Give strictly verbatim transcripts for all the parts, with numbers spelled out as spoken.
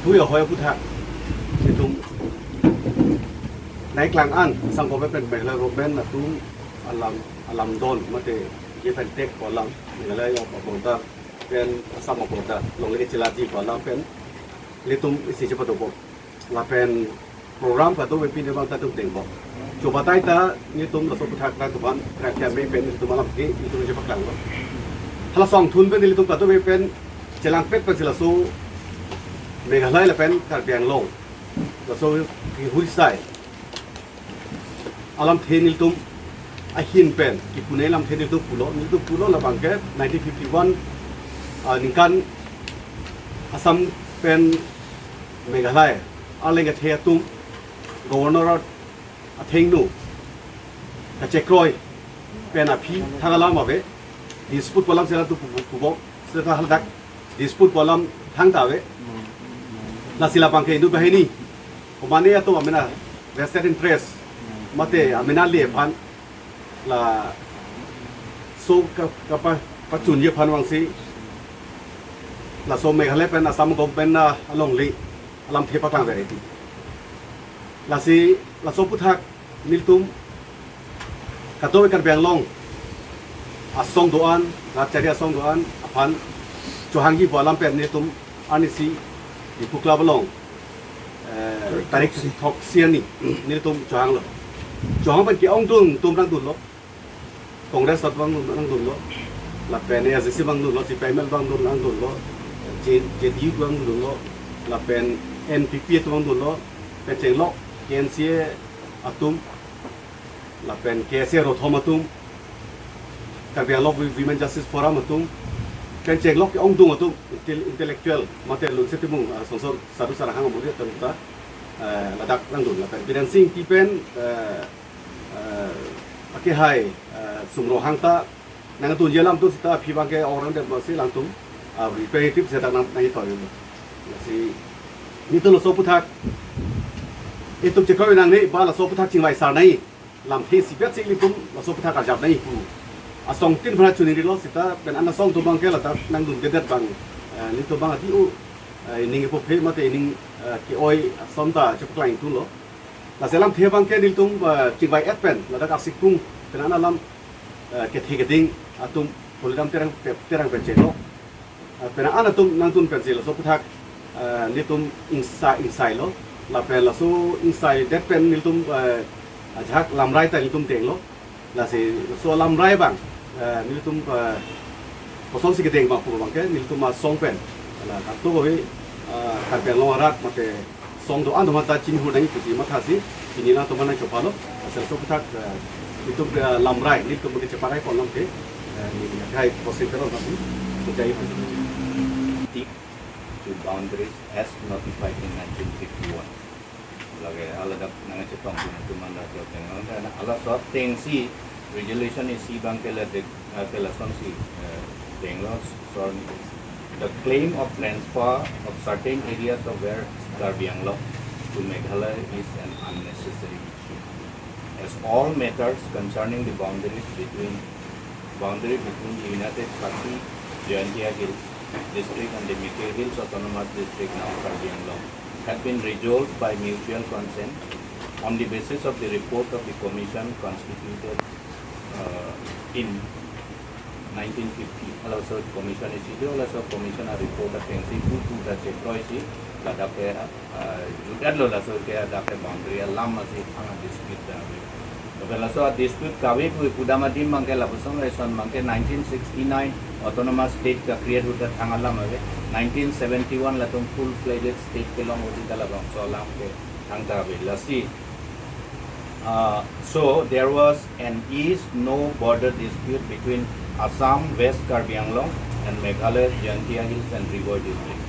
Tui ahoi aphuthak itum nangklang an, Assam government pen Meghalaya government atum alam, alamdon mate give and take pu alam, Meghalaya a-border pen Assam a-border longle chelarji pu alam pen ilitum isi chepadobom. Lapen program kadokave pini abang ta itum dengpo. Chobatai ta nelitum laso aphuthak nangtum aphan kerangke ame pen nelitum alam ke nelitum chepaklanglo. Hala asong thun pen nelitum kadokave pen chelangpet pensi laso Meghalaya lapen Karbi Anglong, laso kehuri asai alamthe nelitum ahin pen kipune alamthe nelitum pulo, nelitum pulo labang ke nineteen fifty-one, ah, ningkan Assam pen Meghalaya arleng kethe atum Governor athengno kachekroi pen aphi thang alam ave, dispute pu alam sila tu pu, pu, pupo, sila haladak dispute pu alam thangta ave. Lasi labang ke inut banghini, komane atum amena vested interest mate amena le aphan laso ka, kapa, pachunji aphan vangsi laso Meghalaya pen Assam government alongle alamthe paklang ave ri. Lasi laso aphuthak nelitum kadokave Karbi Anglong asong do-an, rat chari asong do-an aphan chohangji pu alam pen nelitum arnisi Diphu Club along, eh, tarik throksi arni nelitum chohanglo. Chohang pen ke-ongdung atum nangdunlo. Congress atum nangdunlo, lapen A I C C nangdunlo, C P I M L nangdun, nangdunlo, J-, J D U nangdunlo, lapen N P P atum nangdunlo, pen chenglok K N C A atum, lapen K S A Rothom atum, Karbi Anglong Women Justice Forum atum, pen chenglok ke-ongdung atum, intel-, intellectual, mate Lunse Timung, ah, Songsor Sadu Sarahang Amuri atum ta, eh, ladak nangdun, lapen Biren Singh Ingti pen, eh, eh, akehai, eh, Sum Ronghang ta nangdunji alam atum seta aphi abang ke orang dem basi alangtum, ah, representative seta nang, nangketoi. Lasi nelitum laso aphuthak itum chekroi nangne ba laso aphuthak chingvai sar nangji, lamthe isipet si nelitum laso aphuthak arjap nangji pu asong tin phra chunirilo seta pen an asong atum abang ke ladak nangdundedet abang, eh, nelitum abang adi-o, eh, ining epophe mate ining, eh, ke-oi ason ta chepaklang ingtunglo. Lasi alamthe abang ke nelitum, eh, chingvai-et pen ladak Asikpung pen an alam, eh, kethe keding atum Pulidam Terang pe-, Terang pen chenglok, eh, pen an atum nangdun pensi laso aphuthak, eh, nelitum ingsai, ingsailo. Lapen laso ingsaidet pen nelitum, eh, ajahak lamrai ta nelitum denglo. Lasi laso alamrai abang, eh, nelitum, eh, kosonsi kedeng abang pu abang ke nelitum asong pen, la kadokave, eh, Karbi Anglong arat mate asong do-an atum ta chinghur nangji pusi mathasi pini nangtum aphan nangchophalo. Asal laso aphuthak, eh, nelitum, eh, lamrai nelitum ke cheparai pon alam ke, eh, neli akhai posting pero nasi kejai. Stick to boundaries as notified in nineteen fifty-one. Lake haladak nangchetong pu atum anda choteng. Anda halaso atengsi resolution isi abang ke la dek, eh, ke lasonsi, eh, denglo sorni. The claim of transfer of certain areas of West Karbi Anglong to Meghalaya is an unnecessary issue, as all matters concerning the boundaries between, boundary between the United Khasi Jaintia Hills District and the Mikir Hills Autonomous District, now Karbi Anglong, had been resolved by mutual consent on the basis of the report of the commission constituted, uh, in nineteen fifty. Halaso commission isi do, halaso commission a-report atengsi pu pu ta chekroisi ladak ke, ah, jutdetlo laso ke ladak ke boundary alam asi thang a-dispute ta ave. Lapen laso a-dispute kave pu pudam adim abang ke lapuson lason abang ke nineteen sixty-nine autonomous state ka-create ahut ta thang alam ave. Nineteen seventy-one latum full-fledged state kelong ahut ta labangso alam ke thang ta ave. Lasi, uh, so there was and is no border dispute between Assam, West Karbi Anglong, and Meghalaya, Jaintia Hills and Ri Bhoi district.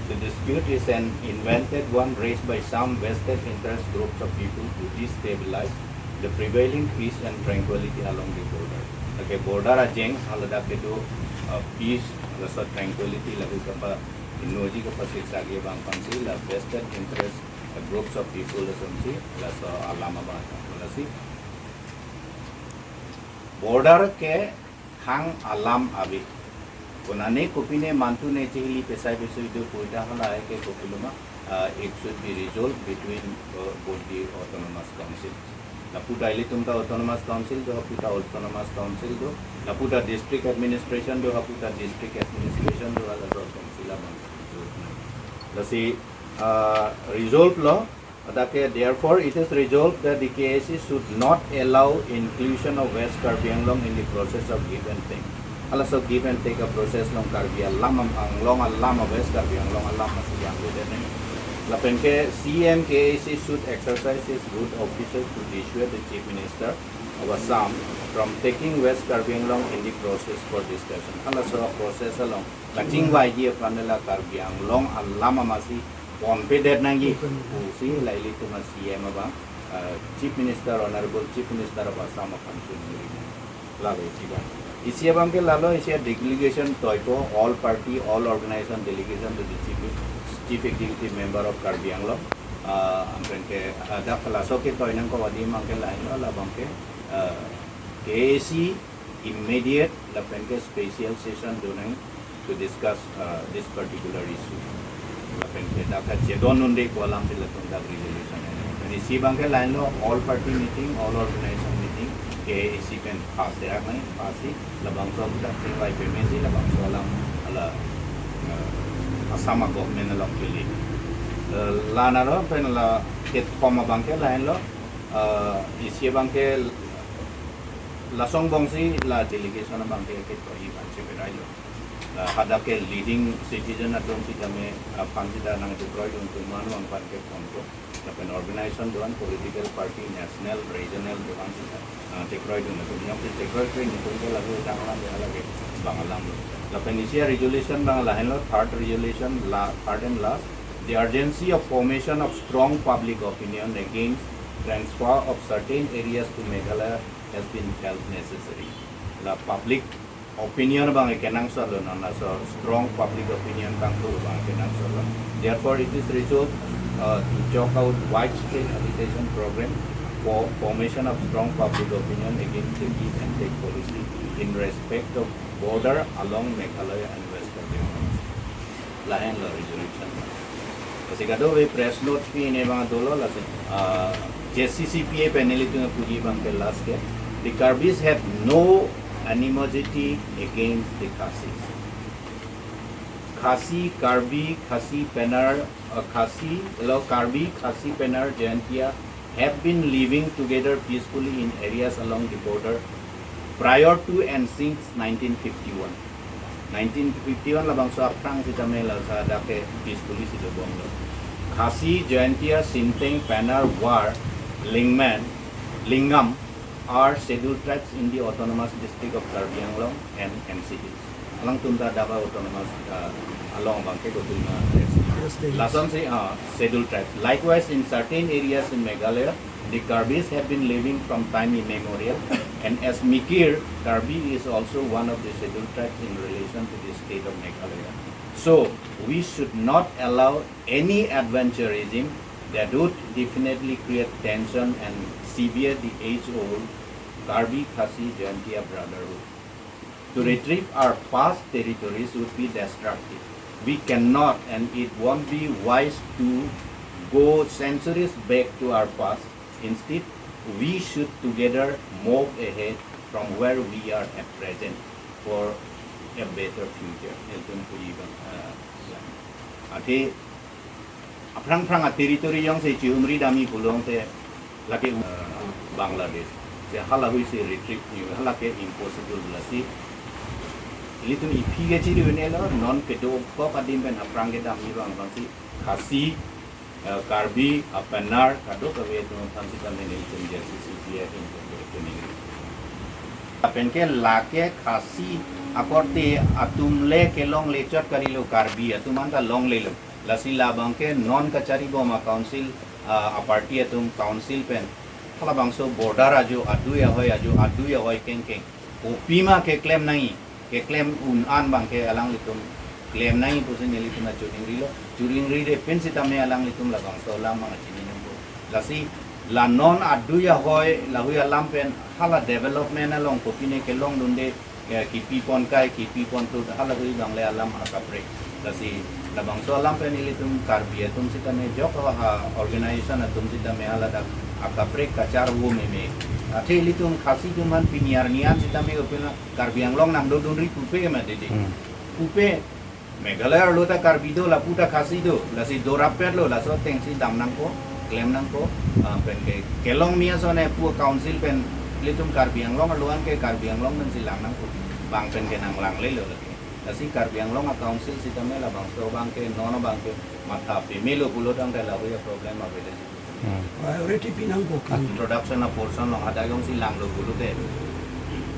The dispute is an invented one raised by some vested interest groups of people to destabilize the prevailing peace and tranquility along the border. Lake border ajeng haladak kedo, uh, peace, laso tranquility lapu kapa-innoji kapasiksagi abang aphansi la vested interest, uh, groups of people lasonsi laso alam abang lasi border ke thang alam ave. Konane kopine mantu ne chihili pesai pesui do puita hala ke kopiloma, uh, it should be resolved between, uh, both the autonomous council. Lapu ta ilitum ta autonomous council do, hapu ta autonomous council do, lapu ta district administration do, hapu ta district administration do, hala so council abang. Lasi, uh, resolve lo, adake, therefore, it is resolved that the K A C should not allow inclusion of West Karbi Anglong in the process of give and take. Hala so give and take a process along Karbi alam am Anglong alam a West Karbi Anglong alam a siyang de dene. Lapen ke C M K A C should exercise his good offices to dissuade the Chief Minister of Assam from taking West Karbi Anglong in the process for discussion. Hala so process along kachingvaiji aphan la Karbi Anglong alam amasi ponpedet nangji pusi la ilitum a C M abang, uh, Chief Minister, Honorable Chief Minister of Assam aphan chunri. Lalo isi abang. Isi abang ke lalo isi delegation toipo, all party, all organization delegation to the Chief, Chief Executive Member of Karbi Anglong. Uh, anpen ke, uh, dak laso ke toi nangkok adim abang ke lain lo, labang ke, uh, K A C immediate lapen ke special session do nang to discuss, uh, this particular issue. Lapen ke dak kachedon un-e ko alam si latum dak resolution. Lapen isi abang ke lain lo, all party meeting, all organization meeting, K A C pen pass de nang, pass si labangso dak chingvai peme si labangso alam hala, uh, Assam government along kili. Uh, la naro pen la kethom abang ke lain lo, uh, isi abang ke laso angbong si la delegation abang ke ketoi aphan cheperai lo. La hadak ke leading citizen atum sitame aphan sita nangcheperai dun atum manu aphan ke phone ko. Lapen organization do-an, political party, national, regional do-an sita, ah, cheperai dun atum, yang si cheperai dun atum ke lagu dang alam ya lagi bang alam lo. Lapen isi a resolution abang lahenlo, third resolution, la, third and last. The urgency of formation of strong public opinion against transfer of certain areas to Meghalaya has been felt necessary. La public opinion abang kenangsot lo, non laso strong public opinion tangtu abang kenangsot lo. Therefore, it is resolved, uh, to chalk out widespread agitation program for formation of strong public opinion against the give and take policy in respect of border along Meghalaya and West Karbi Anglong. Lahenlo resolution. Lasi kadokave press note pi ne abang dolo lasi, ah, J C C P A panel itu puji abang ke last ke. The Karbis have no animosity against the Khasis. Khasi, Karbi, Khasi, Penar, uh, Khasi, hello, Karbi, Khasi, Penar, Jaintia have been living together peacefully in areas along the border prior to and since nineteen fifty-one. Nineteen fifty-one labangso aphrang sitame la sa dak ke peacefully si dobom lo. Khasi, Jaintia, Sinteng, Penar, War, Lingman, Lingam are scheduled tribes in the autonomous district of Karbi Anglong and N C Hills. Alangtum ta dak a autonomous, uh, along abang ke kotu ma. Yes, yes. Lasonsi, uh, scheduled tribes. Likewise, in certain areas in Meghalaya, the Karbis have been living from time immemorial, and as Mikir, Karbi is also one of the scheduled tribes in relation to the state of Meghalaya. So, we should not allow any adventurism that would definitely create tension and sever the age-old Karbi Khasi Jaintia brotherhood. To retrieve our past territories would be destructive. We cannot and it won't be wise to go centuries back to our past. Instead, we should together move ahead from where we are at present for a better future. Ilitum puji abang, uh, athe aphrang phrang a territory jongsi chihumri damji pulote lake, uh, Bangladesh. Si halahui si retreat ni, hala ke impossible lasi. Ilitum iphi ke chiri unelo, non kedokok adim pen aphrang kedamji abang abangsi Khasi, uh, Karbi, uh, Penar, kadokave atum aphan sitame ilitum J C C P A ahin pen kuning. Lapen ke lake Khasi akorte atum le kelongle chot kalilo, Karbi atum anta longlelo. Lasi labang ke non kachari bom a council, ah, a party atum council pen halabangso border ajo adui ahoi ajo adui ahoi kengkeng kopima keklem nangji, keklem un-an abang ke alanglitum klem nangji pusi nelitum a churingrilo. Churingride pen sitame alanglitum labangso alam abang chini nangpo. Lasi la non adui ahoi lahui alam pen hala development along kopine kelongdunde Ya, kipi pon kai, kipi pon tut, halahui abang le alam akaprek. Lasi labangso alam pen ilitum Karbi atum sitame jok ha organization atum sitame haladak akaprek kacharvo meme. Athe ilitum Khasi atum aphan pini arni an sitame upila Karbi Anglong nangdodunri pupe ma dede. Hmm. Pupe Meghalaya arlo ta Karbi do, lapu ta Khasi do, lasi dorapet lo, laso atengsi dam nangpo, klem nangpo, ah, pen ke kelong mia sone pu council pen ilitum Karbi Anglong arlo an ke Karbi Anglong pensi lang nangpo, bang pen ke nanglangle lo lake. Lasi Karbi Anglong a council sitame labangso abang ke non abang ke matha pemelo pulo tangte lahui a problem avelo. Hmm. Priority pinangkok. Introduction a portion along hadak jongsi langlo pulote,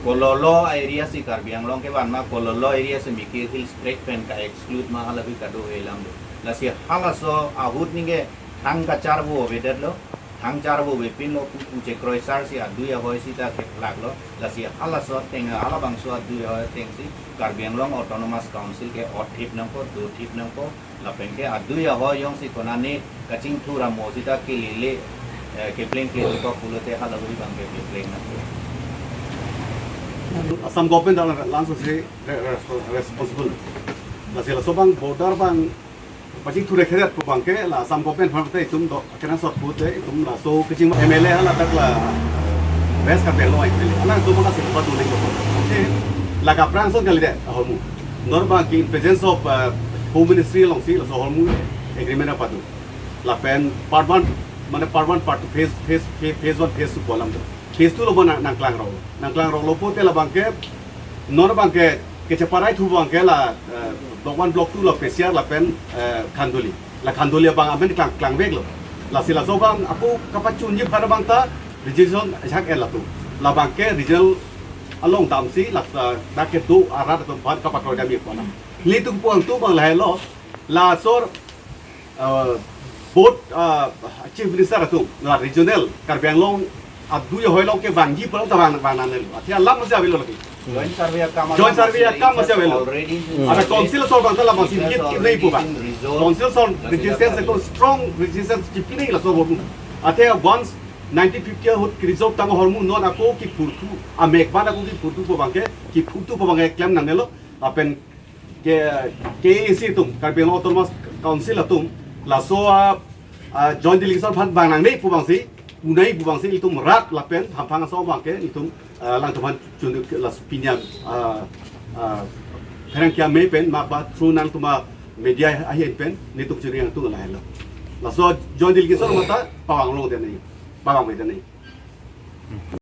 Kololo area si Karbi Anglong kevan ma, Kololo area si Mikir Hills Tract pen ka-exclude ma halahui kado elam do. Lasi halaso ahut ningke thang kacharvo avedetlo, thang charvo avepinlo pu pu chekroisar si adui ahoi sita keplaklo. Lasi halaso ateng, halabangso adui ahoi atengsi Karbi Anglong Autonomous Council ke otthip nangpo, dothip nangpo. Lapen ke adui ahoi jongsi konane kachingthur amo sita kelele, eh, kepleng kledokok pulote halahui abang ke kepleng nangpo. Assam government dak langsung si re-, re-, responsible. Lasi laso abang border abang pachingthur khedet pu abang ke la Assam government aphan te itum do kenangsot pute itum laso kaching M L A hala dak la West Karbi Anglong M L A. Alangtum abang si padu ning ko. Oke. La kaprang son kalidet ahormu. Non abang ke in presence of, uh, Home Ministry alongsi laso ahormu agreement apadu. Lapen part one, mane part one, part two, phase, phase, phase, phase one, phase two pu alam do. Phase two lo abang nang, nangklangrok. Nangklangroklo pute labang ke, non abang ke, kecheparaithu abang ke la, eh, block one, block two lo P C R lapen, eh, Khanduli. La Khanduli abang amen klang, klangveklo. Lasi laso abang ako kapachunji aphan abang ta regional ajak en latum. Labang ke regional along damsi la, eh, dak kedo arat atum aphan kapakroi damji aphan. Nelitum puang tu abang lahelo. Laso, eh, both, eh, Chief Minister atum, la regional Karbi Anglong adui ahoi along kevangji aphan ta vang, vang nangnelo. Athe alam masi avelo lagi. Joint survey akam Joint survey akam masi avelo. Already. Hmm. Ada council asor abang ta labangsi details hit kiri pu abang. Already been resolved. Council asor resistance ko strong resistance chipini laso ahormu. Athe once nineteen fifty ahut ke-resolve tang ahormu non ako kephurthu, amek abang ako kephurthu pu abang ke, kephurthu pu abang ke klem nangnelo. Lapen ke, K A A C atum, Karbi Anglong Autonomous Council atum, laso a, a, joint delegation aphan vang nangne pu abangsi, punai pu abangsi, itum rat lapen hamphang aso abang ke, itum, a, alangtum aphan chun la pini a, a, pherangke amei pen, ma ba through nangtum a media ahin pen, nelitum chun nangtum lahelo. Laso joint delegation mata pavang longdet nangji, pavangvedet nangji.